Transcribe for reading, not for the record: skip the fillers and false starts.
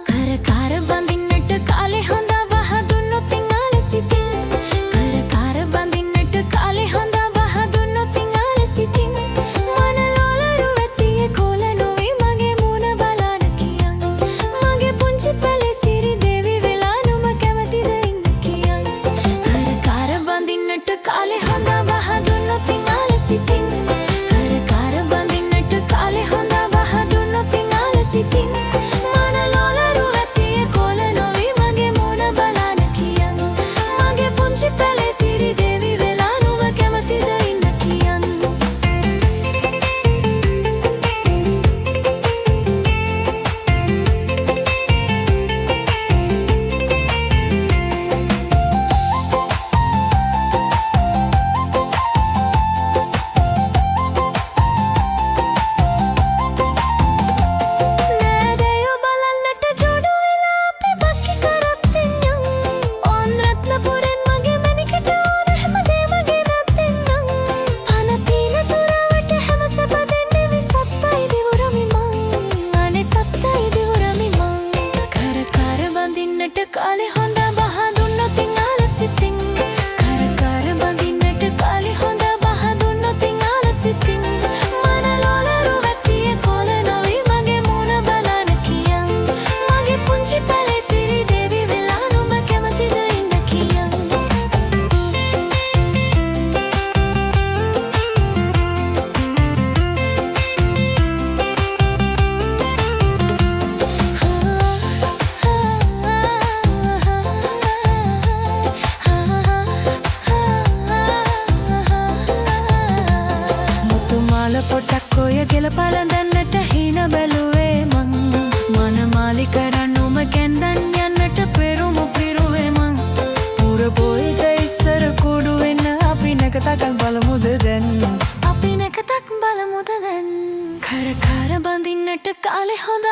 කර කර බඳින්නට කාලේ හොඳ බහ දුන්නොත් ආලසිතින්. කර කර බඳින්නට කාලේ හොඳ බහ දුන්නොත් ආලසිතින්. මනලෝලරු ඇතියේ කොල නොවි මගේ මූණ බලන කියන්. මගේ පුංචි පැලේ සිරි දේවි වෙලා නුඹ කැමතිද ඉන්න කියන්. කර කර බඳින්නට කාලේ හොඳ බහ දුන්නොත් ආලසිතින්. කර කර බඳින්නට කාලේ හොඳ බහ දුන්නොත් ආලසිතින්. මනලෝලරු ඇතියේ කොල නොවි මගේ මූණ බලන කියන්. මගේ පුංචි පැලේ සිරි දේවි වෙලා නුඹ කැමතිද ඉන්න කියන්. නෑදෑයෝ බලන්නට ජෝඩු වෙලා අපි බක්කි කරත් එන්නම්. ඕන් රත්නපුරෙන් මගේ මැණිකට ඕන හැමදේම ගෙනත් එන්නම්. පණ තීන තුරවට හැම සැප දෙන්නේ සත්තයි දිවුරමි මං. අනේ සත්තයි දිවුරමි මං. කර කර බඳින්නට කාලේ හොඳ බහ දුන්නොත් ආලසිතින්. කර කර බඳින්නට කාලේ හොඳ බහ දුන්නොත් ආලසිතින්. මනලෝලරු ඇතියේ කොල නොවි මගේ මූණ බලන කියන්. මගේ පුංචි පැලේ සිරි දේවි වෙලා නුඹ කැමතිද ඉන්න කියන්. මුතු මාල පොටක් ඔය ගෙල පලඳන්නට හීන බැලුවේ මං. මනමාලි කරන්නුම කැන්දන් යන්නට පෙරුමු පිරුවේ මං. පුර පොයට ඉස්සර කුඩු වෙන්න අපි නැකතක් බලමුද දැන්? අපි නැකතක් බලමුද දැන්? කර කර බඳින්නට කාලේ හොඳ